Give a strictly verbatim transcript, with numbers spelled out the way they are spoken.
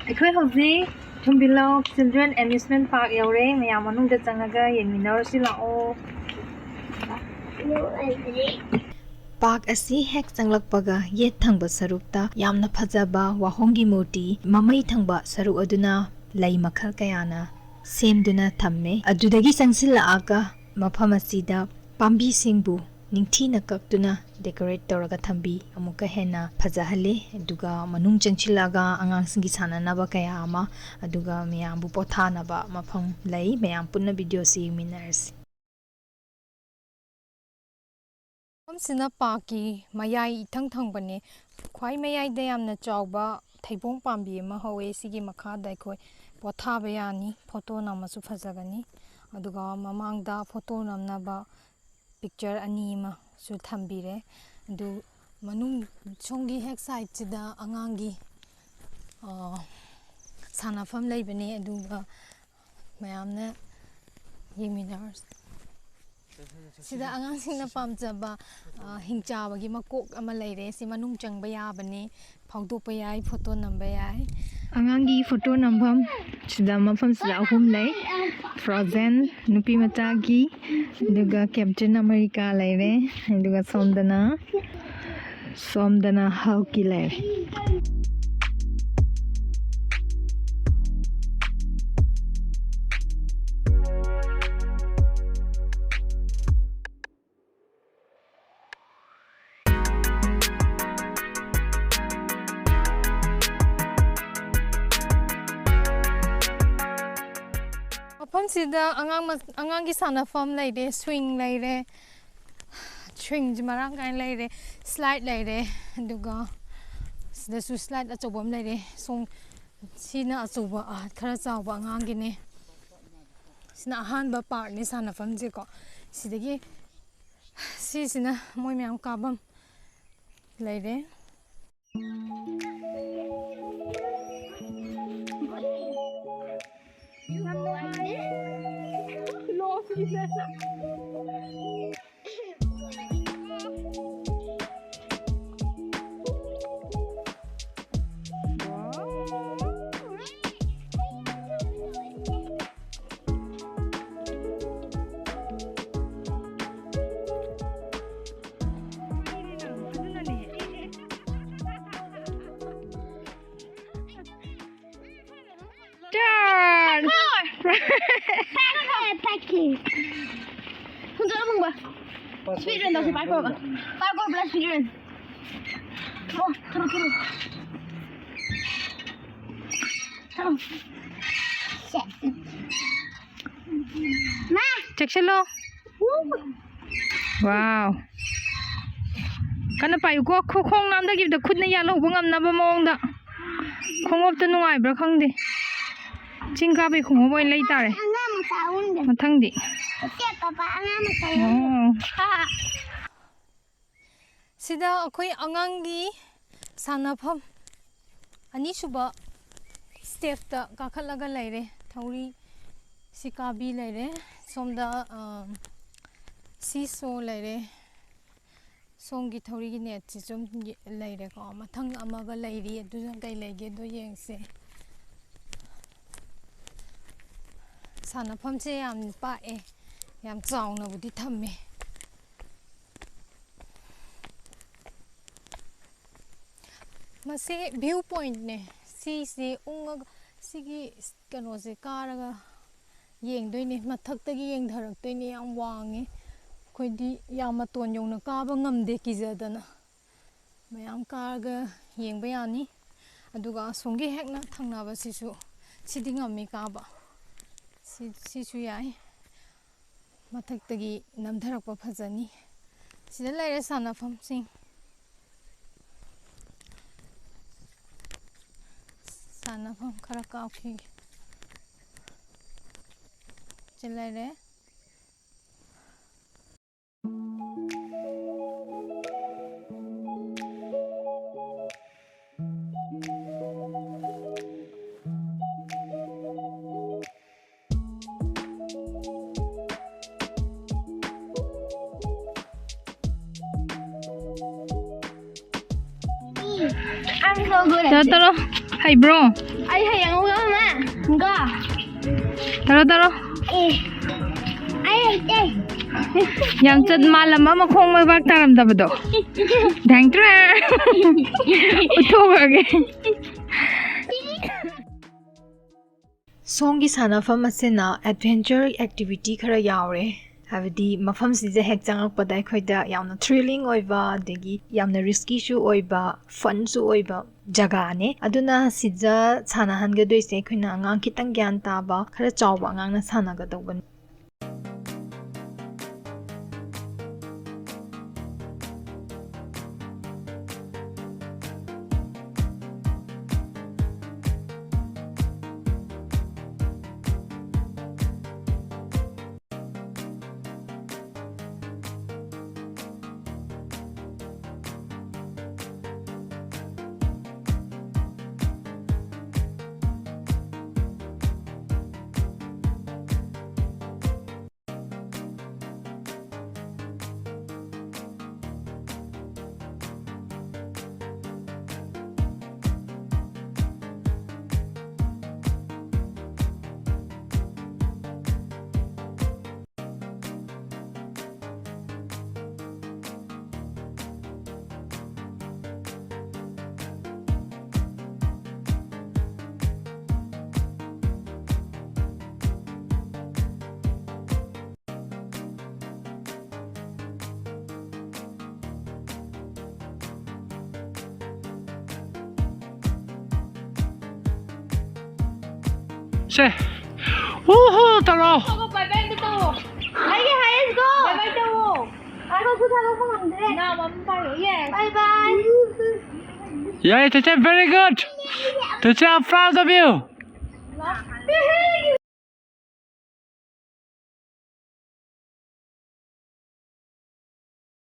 ꯑꯩꯈꯣꯏ ꯍꯧꯖꯤꯛ ꯊꯨꯝꯕꯤꯂꯧ Children Amusement Park ꯌꯧꯔꯦ꯫ ꯃꯌꯥꯝ ꯃꯅꯨꯡꯗ ꯆꯪꯉꯒ ꯌꯦꯡꯃꯤꯟꯅꯔꯨꯁꯤ ꯂꯥꯛꯑꯣ꯫ ꯄꯥꯔꯛ ꯑꯁꯤ ꯍꯦꯛ ꯆꯪꯂꯛꯄꯒ ꯌꯦꯠ ꯊꯪꯕ ꯁꯔꯨꯛꯇ ꯌꯥꯝꯅ ꯐꯖꯕ ꯋꯥꯍꯣꯡꯒꯤ ꯃꯨꯔꯇꯤ, ꯃꯃꯩ ꯊꯪꯕ ꯁꯔꯨꯛ ꯑꯗꯨꯅ ꯂꯩ ꯃꯈꯜ ꯀꯌꯥꯅ ꯁꯦꯝꯗꯨꯅ ꯊꯝꯃꯦ꯫ ꯑꯗꯨꯗꯒꯤ ꯆꯪꯁꯤꯜꯂꯛꯑꯒ ꯃꯐꯝ ꯑꯁꯤꯗ ꯄꯥꯝꯕꯤꯁꯤꯡꯕꯨ ꯅꯤꯡꯊꯤꯅ ꯀꯛꯇꯨꯅ decorate ꯇꯧꯔꯒ ꯊꯝꯕꯤ꯫ ꯑꯃꯨꯛꯀ ꯍꯦꯟꯅ ꯐꯖꯍꯜꯂꯤ꯫ ꯑꯗꯨꯒ ꯃꯅꯨꯡ ꯆꯪꯁꯤꯜꯂꯛꯑꯒ ꯑꯉꯥꯡꯁꯤꯡꯒꯤ ꯁꯥꯟꯅꯅꯕ ꯀꯌꯥ ꯑꯃ, ꯑꯗꯨꯒ ꯃꯌꯥꯝꯕꯨ ꯄꯣꯊꯥꯅꯕ ꯃꯐꯝ ꯂꯩ꯫ ꯃꯌꯥꯝ ꯄꯨꯟꯅ videoꯁꯤ ꯌꯦꯡꯃꯤꯟꯅꯔꯁꯤ꯫ ꯃꯐꯝꯁꯤꯅ ꯄꯥꯔꯛꯀꯤ ꯃꯌꯥꯏ ꯏꯊꯪ ꯊꯪꯕꯅꯦ꯫ ꯈ꯭ꯋꯥꯏ ꯃꯌꯥꯏꯗ ꯌꯥꯝꯅ ꯆꯥꯎꯕ ꯊꯩꯕꯣꯡ ꯄꯥꯝꯕꯤ ꯑꯃ ꯍꯧꯋꯦ꯫ ꯁꯤꯒꯤ ꯃꯈꯥꯗ ꯑꯩꯈꯣꯏ ꯄꯣꯊꯥꯕ ꯌꯥꯅꯤ, ꯐꯣꯇꯣ ꯅꯝꯃꯁꯨ ꯐꯖꯒꯅꯤ꯫ ꯑꯗꯨꯒ ꯃꯃꯥꯡꯗ ꯐꯣꯇꯣ ꯅꯝꯅꯕ picture ꯑꯅꯤ ꯑꯃꯁꯨ ꯊꯝꯕꯤꯔꯦ꯫ ꯑꯗꯨ ꯃꯅꯨꯡ ꯁꯣꯝꯒꯤ ꯍꯦꯛ sideꯁꯤꯗ ꯑꯉꯥꯡꯒꯤ, ꯑ, ꯁꯥꯟꯅꯐꯝ ꯂꯩꯕꯅꯦ꯫ ꯑꯗꯨꯒ ꯃꯌꯥꯝꯅ ꯌꯦꯡꯃꯤꯟꯅꯔꯁꯤ꯫ ꯁꯤꯗ ꯑꯉꯥꯡꯁꯤꯡꯅ ꯄꯥꯝꯖꯕ, ꯑ, ꯍꯤꯡꯆꯥꯕꯒꯤ ꯃꯀꯣꯛ ꯑꯃ ꯂꯩꯔꯦ꯫ ꯁꯤ ꯃꯅꯨꯡ ꯆꯪꯕ ꯌꯥꯕꯅꯦ, ꯐꯥꯎꯗꯣꯛꯄ ꯌꯥꯏ, ꯐꯣꯇꯣ ꯅꯝꯕ ꯌꯥꯏ꯫ ꯑꯉꯥꯡꯒꯤ ꯐꯣꯇꯣ ꯅꯝꯐꯝ ꯁꯤꯗ, ꯃꯐꯝꯁꯤꯗ ꯑꯍꯨꯝ ꯂꯩ꯫ Frozen, ꯅꯨꯄꯤ ꯃꯆꯥꯒꯤ, ꯑꯗꯨꯒ Captain America ꯂꯩꯔꯦ, ꯑꯗꯨꯒ ꯁꯣꯝꯗꯅ, ꯁꯣꯝꯗꯅ Hulkꯀꯤ ꯂꯩꯔꯦ꯫ ꯃꯐꯝꯁꯤꯗ ꯑꯉꯥꯡ ꯃ-, ꯑꯉꯥꯡꯒꯤ ꯁꯥꯟꯅꯐꯝ ꯂꯩꯔꯦ, swing ꯂꯩꯔꯦ, swingꯁꯦ ꯃꯔꯥꯡ ꯀꯥꯏꯅ ꯂꯩꯔꯦ, slide ꯂꯩꯔꯦ, ꯑꯗꯨꯒ ꯁꯤꯗꯁꯨ slide ꯑꯆꯧꯕ ꯑꯃ ꯂꯩꯔꯦ꯫ ꯁꯣꯝ-, ꯁꯤꯅ ꯑꯆꯧꯕ, ꯑ, ꯈꯔ ꯆꯥꯎꯕ ꯑꯉꯥꯡꯒꯤꯅꯦ꯫ ꯁꯤꯅ ꯑꯍꯥꯟꯕ partꯅꯦ ꯁꯥꯟꯅꯐꯝꯁꯦꯀꯣ꯫ ꯁꯤꯗꯒꯤ ꯁꯤꯁꯤꯅ ꯃꯣꯏ ꯃꯌꯥꯝ ꯀꯥꯐꯝ ꯂꯩꯔꯦ꯫ ꯇꯥꯛꯀꯦ꯫ ꯍꯨꯟꯗꯣꯛꯑꯣ, ꯃꯨꯡꯕ꯫ Speed run ꯇꯧꯁꯤ, parkour ꯒ꯫ Parkour plus speed run꯫ ꯊꯣꯔꯛꯑꯣ, ꯊꯣꯔꯛꯑꯣ, ꯊꯣꯔꯛꯑꯣ꯫ ꯊꯣꯔꯛꯑꯣ꯫ ꯁꯦ꯫ ꯃꯥ! ꯆꯦꯛꯁꯤꯜꯂꯣ꯫ ꯎ꯫ Wow꯫ ꯀꯟꯅ ꯄꯥꯏꯌꯨꯀꯣ꯫ ꯈꯨ-, ꯈꯣꯡ ꯅꯥꯟꯊꯈꯤꯕꯗ ꯈꯨꯠꯅ ꯌꯥꯜꯍꯧꯕ ꯉꯝꯅꯕ ꯃꯑꯣꯡꯗ꯫ ꯈꯣꯡꯎꯞꯇ ꯅꯨꯡꯉꯥꯏꯕ꯭ꯔꯥ ꯈꯪꯗꯦ꯫ ꯆꯤꯡ ꯀꯥꯕꯩ ꯈꯣꯡꯎꯞ ꯑꯣꯏꯅ ꯂꯩ ꯇꯥꯔꯦ꯫ ꯑꯉꯥꯡ ꯃꯆꯥ ꯑꯣꯟꯒꯅꯤ꯫ ꯃꯊꯪꯗꯤ꯫ ꯁꯦ, ꯄꯥꯄꯥ, ꯑꯉꯥꯡ ꯃꯆꯥ ꯑꯣꯟꯒꯅꯤ꯫ ꯑꯣ꯫ ꯁꯤꯗ ꯑꯩꯈꯣꯏ ꯑꯉꯥꯡꯒꯤ ꯁꯥꯟꯅꯐꯝ ꯑꯅꯤꯁꯨꯕ step ꯇ ꯀꯥꯈꯠꯂꯒ ꯂꯩꯔꯦ꯫ ꯊꯧꯔꯤ ꯁꯤ ꯀꯥꯕꯤ ꯂꯩꯔꯦ꯫ ꯁꯣꯝꯗ, ꯑ, seesaw ꯂꯩꯔꯦ꯫ ꯁꯣꯝꯒꯤ ꯊꯧꯔꯤꯒꯤ net ꯁꯤꯁꯨ ꯂꯩꯔꯦꯀꯣ꯫ ꯃꯊꯪ ꯑꯃꯒ ꯂꯩꯔꯤ꯫ ꯑꯗꯨꯅ ꯀꯩ ꯂꯩꯒꯦꯗꯣ ꯌꯦꯡꯁꯦ꯫ ꯁꯥꯟꯅꯐꯝꯁꯦ ꯌꯥꯝ ꯄꯥꯛꯑꯦ꯫ ꯌꯥꯝ ꯆꯥꯎꯅꯕꯨꯗꯤ ꯊꯝꯃꯦ꯫ ꯃꯁꯤ view point ꯅꯦ꯫ ꯁꯤꯁꯦ ꯎꯪꯉꯒ, ꯁꯤꯒꯤ ꯀꯩꯅꯣꯁꯦ ꯀꯥꯔꯒ ꯌꯦꯡꯗꯣꯏꯅꯦ꯫ ꯃꯊꯛꯇꯒꯤ ꯌꯦꯡꯊꯔꯛꯇꯣꯏꯅꯦ꯫ ꯌꯥꯝ ꯋꯥꯡꯉꯦ꯫ ꯑꯩꯈꯣꯏꯗꯤ ꯌꯥꯝ ꯃꯇꯣꯟ ꯌꯧꯅ ꯀꯥꯕ ꯉꯝꯗꯦ, ꯀꯤꯖꯗꯅ꯫ ꯃꯌꯥꯝ ꯀꯥꯔꯒ ꯌꯦꯡꯕ ꯌꯥꯅꯤ꯫ ꯑꯗꯨꯒ ꯑꯁꯣꯝꯒꯤ ꯍꯦꯛꯅ ꯊꯪꯅꯕꯁꯤꯁꯨ, ꯁꯤꯗꯤ ꯉꯝꯃꯤ ꯀꯥꯕ꯫ ꯁꯤ-, ꯁꯤꯁꯨ ꯌꯥꯏ꯫ ꯃꯊꯛꯇꯒꯤ ꯅꯝꯊꯔꯛꯄ ꯐꯖꯅꯤ꯫ ꯁꯤꯗ ꯂꯩꯔꯦ ꯁꯥꯟꯅꯐꯝꯁꯤꯡ꯫ ꯁꯥꯟꯅꯐꯝ ꯈꯔ ꯀꯥꯎꯈꯤꯒꯦ꯫ ꯁꯤ ꯂꯩꯔꯦ꯫ I'm so good at ꯇꯧꯔꯣ, this. ꯇꯧꯔꯣ꯫ ꯍꯩꯕ꯭ꯔꯣ? ꯑꯩ ꯍꯩ ꯑꯉꯧꯕ ꯑꯃ꯫ ꯒꯣ꯫ ꯇꯧꯔꯣ, ꯇꯧꯔꯣ꯫ ꯑꯦ꯫ ꯑꯩ ꯍꯩꯇꯦ꯫ ꯌꯥꯝ ꯆꯠ ꯃꯥꯜꯂꯝꯕ ꯃꯈꯣꯡ ꯃꯩꯕꯥꯛ ꯇꯥꯔꯝꯗꯕꯗꯣ꯫ ꯗꯥꯡ ꯇ꯭ꯔꯥ꯫ ꯎꯠꯊꯣꯛꯈ꯭ꯔꯒꯦ꯫ ꯁꯣꯝꯒꯤ ꯁꯥꯟꯅꯐꯝ ꯑꯁꯤꯅ adventure activity ꯈꯔ ꯌꯥꯎꯔꯦ꯫ ꯍꯥꯏꯕꯗꯤ ꯃꯐꯝꯁꯤꯗ ꯍꯦꯛ ꯆꯪꯉꯛꯄꯗ ꯑꯩꯈꯣꯏꯗ ꯌꯥꯝꯅ thrilling ꯑꯣꯏꯕ, ꯑꯗꯒꯤ ꯌꯥꯝꯅ ꯔꯤꯁꯀꯤꯁꯨ ꯑꯣꯏꯕ, ꯐꯟꯁꯨ ꯑꯣꯏꯕ ꯖꯒꯥꯅꯦ꯫ ꯑꯗꯨꯅ ꯁꯤꯗ ꯁꯥꯟꯅꯍꯟꯒꯗꯣꯏꯁꯦ ꯑꯩꯈꯣꯏꯅ ꯑꯉꯥꯡ ꯈꯤꯇꯪ ꯒ꯭ꯌꯥꯟ ꯇꯥꯕ, ꯈꯔ ꯆꯥꯎꯕ ꯑꯉꯥꯡꯅ ꯁꯥꯟꯅꯒꯗꯧꯕꯅꯤ꯫ ꯁꯦ꯫ ꯎꯍꯨ, ꯇꯧꯔꯣ꯫ ꯉꯥꯏꯈꯣ, bye bye ꯑꯝꯇ ꯇꯧꯋꯣ꯫ ꯑꯩꯒꯤ highest goal꯫ Bye bye ꯇꯧꯋꯣ꯫ ꯉꯥꯏꯈꯣ, ꯈꯨꯠ ꯊꯥꯗꯣꯛꯄ ꯉꯝꯗ꯭ꯔꯦ꯫ ꯅꯥ, ꯃꯃꯤꯠ ꯄꯥꯏꯔꯣ꯫ Yes꯫ Bye bye꯫ ꯌꯥꯏ, ꯇꯦꯆꯦ, very good. ꯇꯦꯆꯦ, I'm proud of you.